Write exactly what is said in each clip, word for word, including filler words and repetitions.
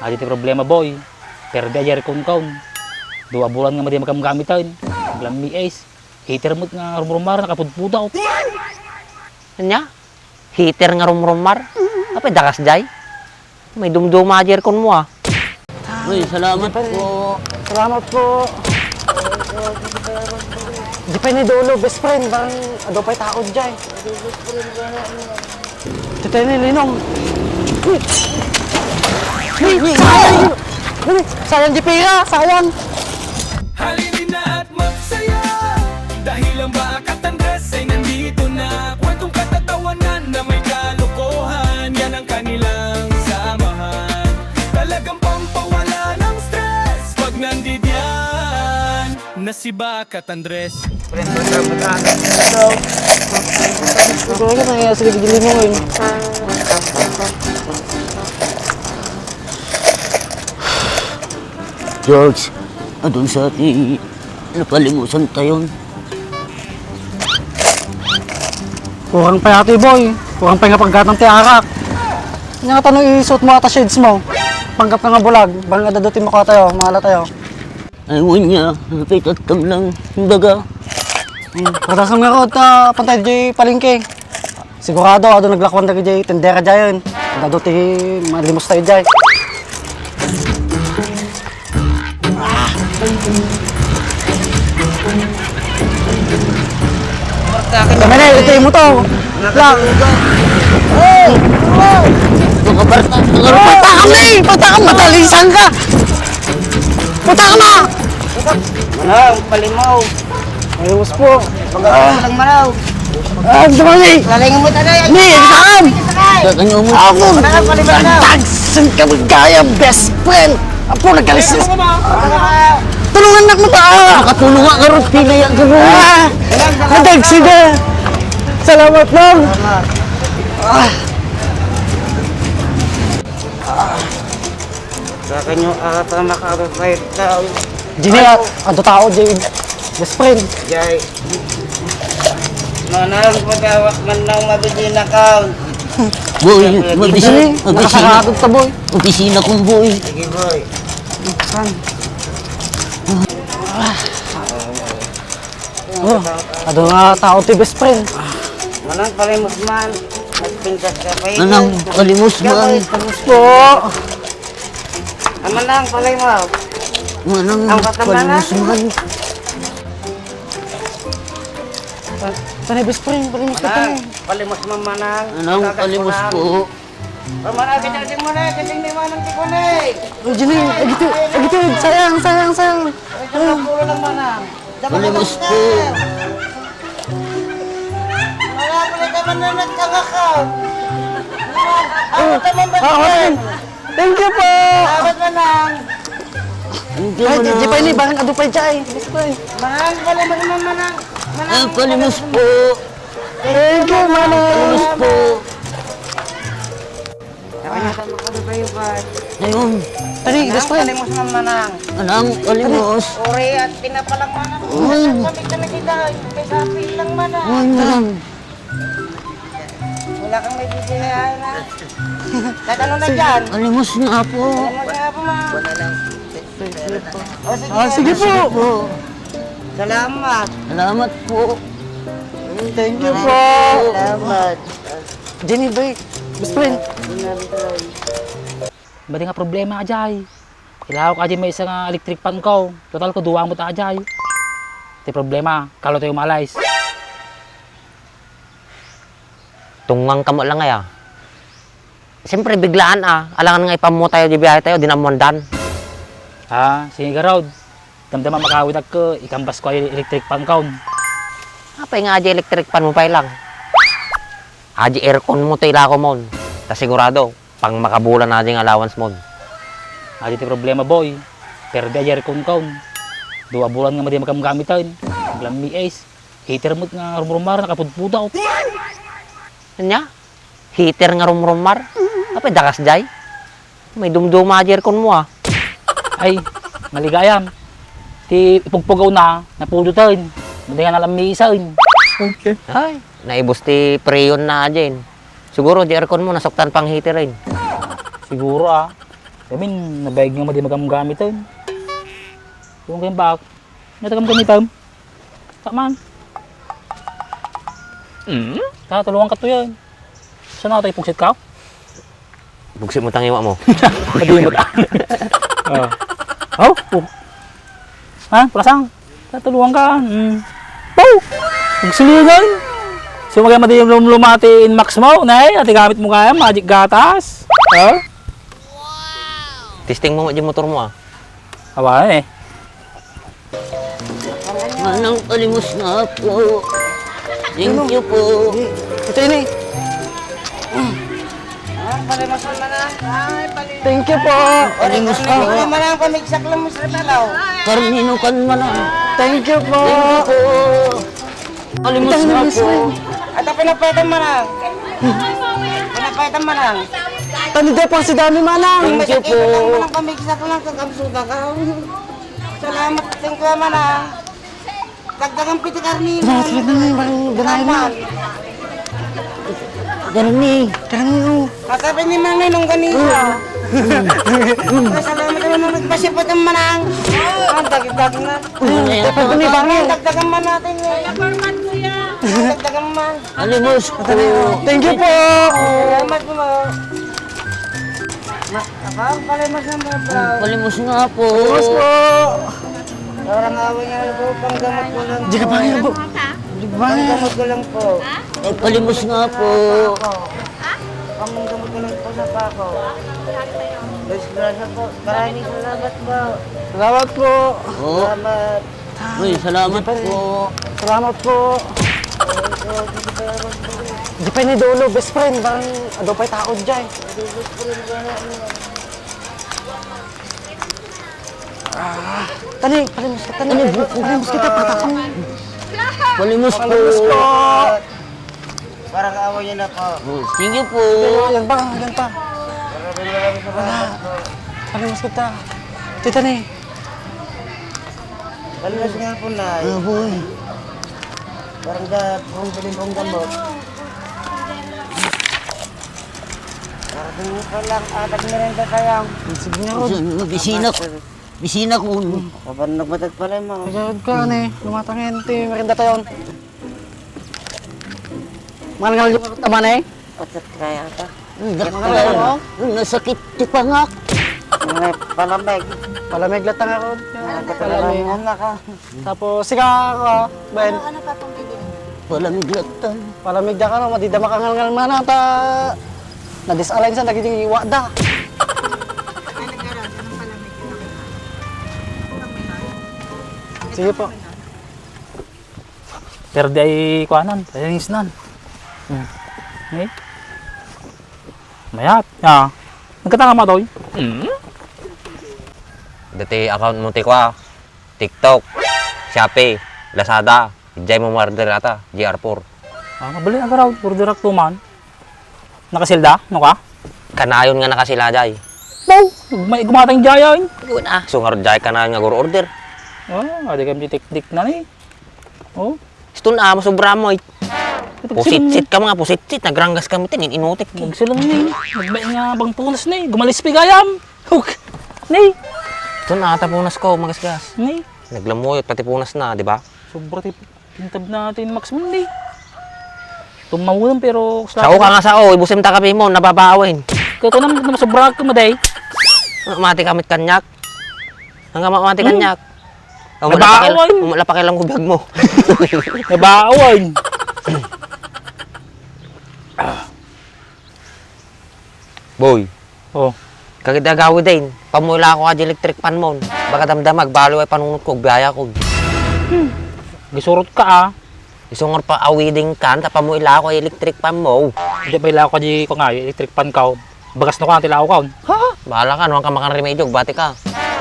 Adi ti problema, boy. Perdi a aircon kaon. Dua bulan nga madi magamgamiten. Aglammi es. Heater met nga rumrumar, nakapudpudot. Ania? Heater nga rumrumar? Apay dakas jay? May dumduma a aircon mo, ah. Uy, salamat po. Salamat po. Di pay ni dulo, best friend. Parang adu pay tao jay. Tete ni Linong. Sayang! Sayang di pera! Sayang! Halina at magsaya dahil ang Bakat Andres ay nandito na. Kwentong katatawanan na may kalokohan, yan ang kanilang samahan. Talagang pampawala ng stress pag nandidiyan na si Bakat Andres. Ito, ano nangyayari sa gilid mo ngayon? George, adun sa ti napalimusan tayon. Kurang pa yata, boy. Kurang pa nga paggatang ti arak. Nya, tano isuot mo ata shades mo. Panggap ka nga bulag. Bang adda ti mukha tayo, maala tayo. Ay, wen nga, napitatam lang. Imbaga. Hmm, pagkasam nga ko, ta, pantay di palengke. Sigurado, adu naglakuan dagiti tendera diay. Adu ti malimos tayo diay. Kami na, ito yung motor. Lang. Mga barta, mga barta kami! Punta ka, matalisan ka! Punta ka na! Manang, palimaw. Ayos po. Pagkakaroon lang manaw. Ah, ang dumi! Lalingan mo tayo. Ni, saan? Kakanyo mo. Ako! Manang, palimaw na. Tagsan ka magkaya, best friend! Apo, nagkalisis! Tulungan na mo ta! Nakatulong nga, karot, pinaya ka mo! Ah! Nadagsi na! Salamat lang! Ah! Kakanyo ata makakapagpahit tao. Jini, ah, adu tao, Jay. Best friend. Jay. Manang, patawag man lang mabigyan na ka. Boy, Jay, mabisi, Jay, mabisi na. Nakasarado ta, boy. Mabisi na kong boy. Sige, boy. Saan? Oh, adu nga tao ti best friend. Manang, palimus man. Nagpintas ka pa, eh. Manang, palimus man. Palimus po. Aman lang, palay mo. Manang, ang kataman na. Palimus man. Tanay, best friend, palimus ka. Manang, palimus man, manang. Manang, palimus po. Pamana, kiting mo na, kiting ni manang ti kunay. Ay, Jenny, agito, agito, sayang, sayang, sayang. Ay, ito na puro ng manang. Palimus po. Wala pa rin naman na nagkangakaw. Ako naman ba? Ah, okay. Thank you po! Salamat, manang. Thank you, manang. Ay, di, di pa ini, barang adu pa jay. Di pa ini. Manang, palimus man, manang. Manang, palimus po. Thank you, manang. Palimus po. Kaya ka makadubaybay. Ayun. Tali, manang, best friend. Palimus man, manang. Manang, palimus. Uri at pinapalang, manang. Uy. Kami, kami kita. May sapil lang, manang. Uy, manang. Wala kang may bibili, ay na. Kahit ano na dyan. Palimus nga po. Palimus nga po, ma. O, sige. Ah, sige po. Salamat. Salamat po. Thank you po. Salamat. Jenny, boy. Best friend. Madi nga problema, ajay. Kailangan ko ajay may isa nga electric fan ko. Total ko, duwa mo ta ajay. Ti problema, kalo tayo malayas. Tungang kamo lang aya. Siyempre, biglaan, ah. Alangan nga ipammo tayo, di biyahe tayo, di na ammoan dan. Ah, sige, garod. Damdama makawid ak, ikambas ko ay electric fan kaon. Apay nga, aja electric fan mo pay lang. Aja aircon mo to ilako mon. Ta sigurado, pang makabulan na aja nga allowance mon. Aja ti problema, boy. Perde aja aircon kaon. Dua bulan nga madi magamgamiten. Aglammi es. Heater met nga rumrumar, nakapudpudot. Ania? Heater nga rumrumar? Apay dakas jay? May dumduma a aircon mo, ah. Ay, maligayam. Ti ipugpugaw na, napudoten. Madi nga nalammiisen. Okay. Ay, naibus ti freon na, Jen. Siguro, di aircon mo, nasuktan pang heater, eh. Siguro, ah. Amin, nabayag nga madi magamgamiten. Kung kayong baak, nga tagamgamitam. Taman. Mm? Tatulungan ka to yan. Saan ako tayo pungsit ka? Pungsit mo tangiwa mo. Paglimot. Oh. Oh? Oh. Ha? Purasang? Tatulungan ka. Mm. Oh! Pagsulingan. So, magay madi yung lumlumati in max mo, nay? Ati gamit mo kaya, magic gatas. Oh? Testing mo nga yung motor mo, ah. Awa, eh. Manang palimos nga po. Thank you po. Ito ini. Ah, palimos mo na. Thank you po. Palimos ka. Palimos mo na, pamigsak lang mo sa talaw. Karnino kan manang. Thank you po. Thank you po. Palimos nga po. Ata pinapayatan manang. Pinapayatan manang. Tani de pa si Dami manang. Thank you po. Manang, pamigsak lang, kakamsuda ka. Salamat, thank you, manang. Dagdagan piti karni. Salamat, salamat, manang. Dagdagan. Karni. Karni, oh. Masabi ni manang nung ganisa. Salamat naman, nagpasipat ang manang. Ang dagdag na. Ay, tapos ni Bangin. Dagdagan man natin eh. Dagdagan man. Alimos po. Thank you po. Salamat po. Ma-, ako, ang palimos ng mga bro. Palimos nga po. Palimos po. Parang awin nga po, panggamot ko lang po. Di ka pa nga po. Di ba? Panggamot ko lang po. Ay, palimos nga po. Panggamot ko lang po sa pako. Disgrasya po. Maraming salamat po. Salamat po. Oo. Salamat. Uy, salamat po. Salamat po. Di pa ini dulo, best friend. Parang adu pay tao dyan. Ah, tani, palimos ka, tani. Palimos kita, patakam. Palimos po. Palimos po. Parang awa niya na po. Oh, thank you po. Yan pa, yan pa. Maraming maraming salamat po. Palimos kita. Tita ni. Palimos nga po, Nay. Ah, boy. Parang ga-, parang galing kong gamot. Parang pa lang, atag merenda kayang. Sige nga, Rod. Bisina ko. Bisina ko. Kapan nagmatag pala mo. Agad ka, ne. Lumatangin, ti merenda tayo. Mangal yung tama na eh. Patat kaya ka. Hmm, Mangal mo? Hmm, nasakit ti pangak. May palamig. Palamig lang tanga ko. Palamig. Palamig na ka. Tapos, siga ako, ah, Ben. Ano, ano pa pong bibili? Palamig lang tan. Palamig da ka, no? Madida makangalngal man, ah, ta nadisalign sa dagiti iwa da. Ano, Gerald? Anong palamig? Sige po. Pero di ay kuanan, ay isnan. Hmm. Eh? Mayat. Ah. Nagkatanga mo, Toy? Hmm? Dati account mo ti kua, TikTok, Shopee, Lazada, diay mo order ata, G R four. Ah, mabali, agaraw, order ak tuman. Nakasilda? No ka? Kanayon nga nakasila, jay. Wow! May gumatang jay, ay. Guna. So, nga jay kanayon nga gur-order. Oh, adi kami tiktik na ni. Oh. Iston a, masubra mo, eh. Ito, pusit-sit ka, mga pusit-sit. Nagranggas kami, tin, inutik, eh. Nagsilang ni. Nagbay nga bang punas ni. Gumalis pi gayam. Huk. Ni. Iston a, ta punas ko, magasgas. Ni. Naglamuyot, pati punas na, di ba? Sobra ti pintab natin, Max, mo, ni. Tumawon, pero sao ka nga sao, ibusim ta kape mo, nababaawin. Kaya ko naman, naman sobra ka, maday. Mati kamit kanyak. Ang mati kanyak. Nabawan. Ang malapakil lang ko biyag mo. Nabawan. Boy. Oh. Kagid agawi din. Pamuila ako ka di electric fan mo. Baka damdamag, balo ay panunot ko, biaya ko. Hmm. Gisurot ka, ah. Isungor pa awiding kan, ta pamuila ako electric fan mo. Hindi pa ila ako ka di ko nga, electric fan ka. Bagas no ka, tila ako ka. Ha? Bahala ka, no ka makan remedyo, bati ka.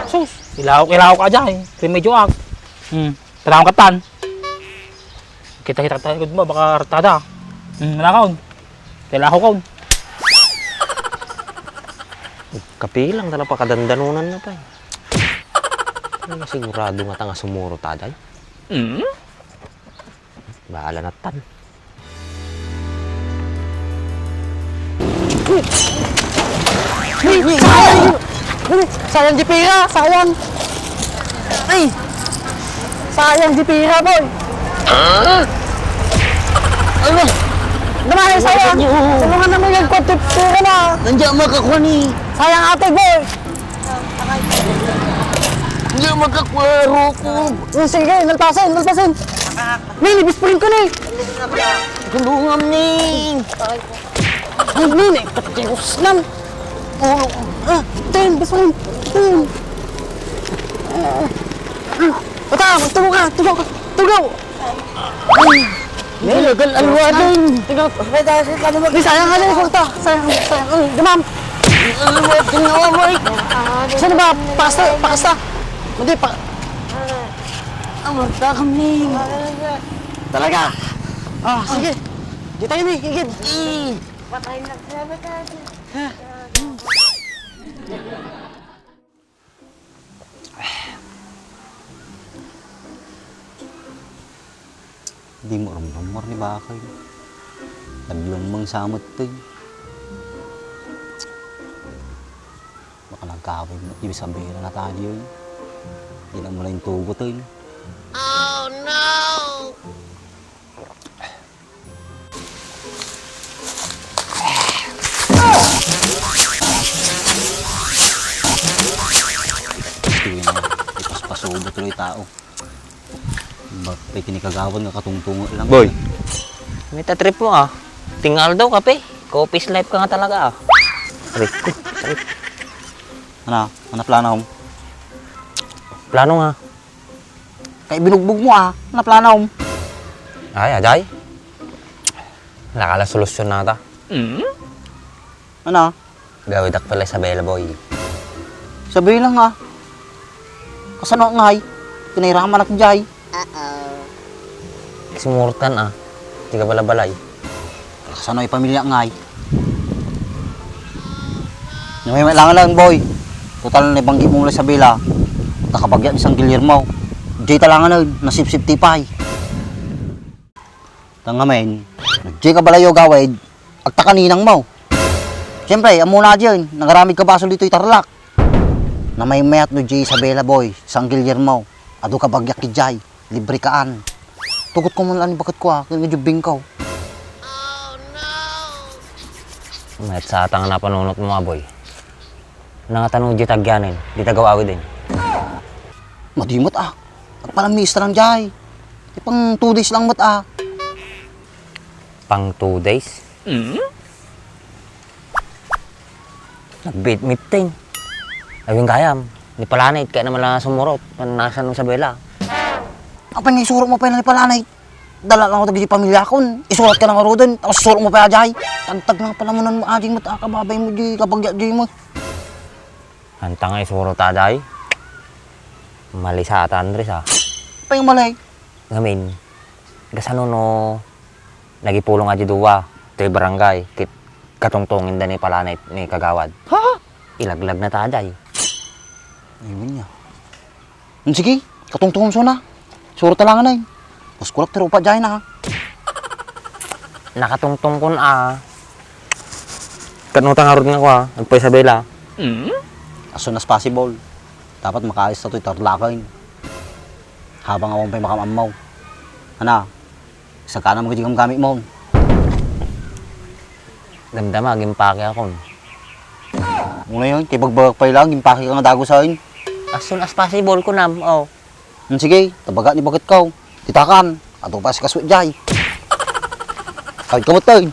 Sus, ilaw, ilaw ka dyan, eh. Remedyo ak. Hmm. Tara akong katan. Kita-kita tayo, gud mo, baka ratada. Hmm, manakaw. Kailangan ko, kaun. Kapilang talaga, pakadandanunan na tayo. Ano, sigurado nga tanga sumuro taday? Hmm? Bahala na tan. Dali, sayang di pera, sayang. Ay! Sayang di pera, boy. Ano? Naman, sayang. Tulungan naman yung kwadto, pera na. Nandiyan makakuha ni. Sayang ate, boy. Nandiyan makakuha, Roko. Yung sige, nalpasin, nalpasin. Ni, ni, bispring ko ni. Tulungan ni. Ay, ni, ni, katiwas lang. Oh, ah, ten, basta yun. Ten. Ah, ah, bata, tugaw ka, tugaw ka, tugaw. Ay, may lagal alwadan. Tugaw. May dahil sa kalimutan. Ay, sayang, sayang, sayang, sayang. Ay, damam. Alwadan na, Mike. Saan ba? Pakasta, pakasta. Hindi, pa. Ang magdakam ni. Talaga. Ah, sige. Di tayo ni, igid. Patay na, salamat ka. Di mo rumrumor ni bakay. Naglummang sa amat to, eh. Baka nagkawin mo, ibig sabihin na tayo, eh. Di na mo lang tugot, eh. Oh, no! Sige na, ipaspasubo tuloy tao. Ba't pay kinikagawan nga katungtungan lang? Boy, may tatrip mo, ah. Tingal daw kape. Coffee's life ka nga talaga, ah. Trip ko, trip. Ano? Ano plano mo? Plano nga. Kay binugbog mo, ah. Ano plano mo? Ay, ajay. Nakala solusyon nata. Mm? Ano? Gawidak pala Isabela, boy. Isabela nga. Kasano ngay? Kinahiramanak jay. Uh-oh. Simurtan, ah. Di ka pala balay. Kasano ay pamilya ngay? Namay lang lang, boy. Total na ibanggi mo mula Isabela. Nakabagya ni San Guillermo. Jay talangan na, nasipsip tipay. Tangamen, nag-jay ka balayo gawid, agtakaninang mo. Siyempre, amuna diyan, nagaramid ka basol ditoy Tarlac. Namaymayat no di Isabela, boy, San Guillermo, adu ka bagyak ki jay, libre kaan. Tugot ko man lang ni baket ko, ah, kaya medyo bingkaw. Mayat sa atang napanunot mo, ah, boy. Nangatan no di tagyanen, di tagaw-awiden. Madimot, ah. Agpalamista lang jay. Di pang two days lang met, ah. Pang two days? Mm? Nagbiit meeting. Ayun kayam, ni Palanit, kaya naman lang sumurot, pan nasa nung Isabela. Apay nga isuro mo pa ni Palanit? Dala lang ako dagiti pamilya kon. Isurat ka na nga ruden, tapos isuro mo pa ajay. Tagtag lang pala mo nan mo ajay mo, ta kababay mo di kabagya di mo. Anta nga isuro ta ajay. Mali sa ata, Andres, ah. Apay nga mali? Ngamin, kasano no nagipulong a di dua, toy barangay, ket katungtungin da ni Palanit ni Kagawad. Ha? Ilaglag na ta ajay. Ayun niya. Hmm, sige, katungtungom so na. Suro talangan ay. Paskulak ti rupa jay na. Nakatungtong kun a. Ket no ta ngarud nga kua, agpa-Isabela. Mm? As soon as possible. Dapat makaalis ta toy Tarlac. Habang awan pay makaammaw. Ana, sagana mo iti gamgamit mo. Damdama, agimpake akon. Muna yun, kay bagbagak pay lang, agimpake ka nga dagusain. As soon as possible, kunam, oh. Hmm, sige, tabaga ni baket ko. Titakan, ato pa si kaswet jay. Kawit ka mo, Toy.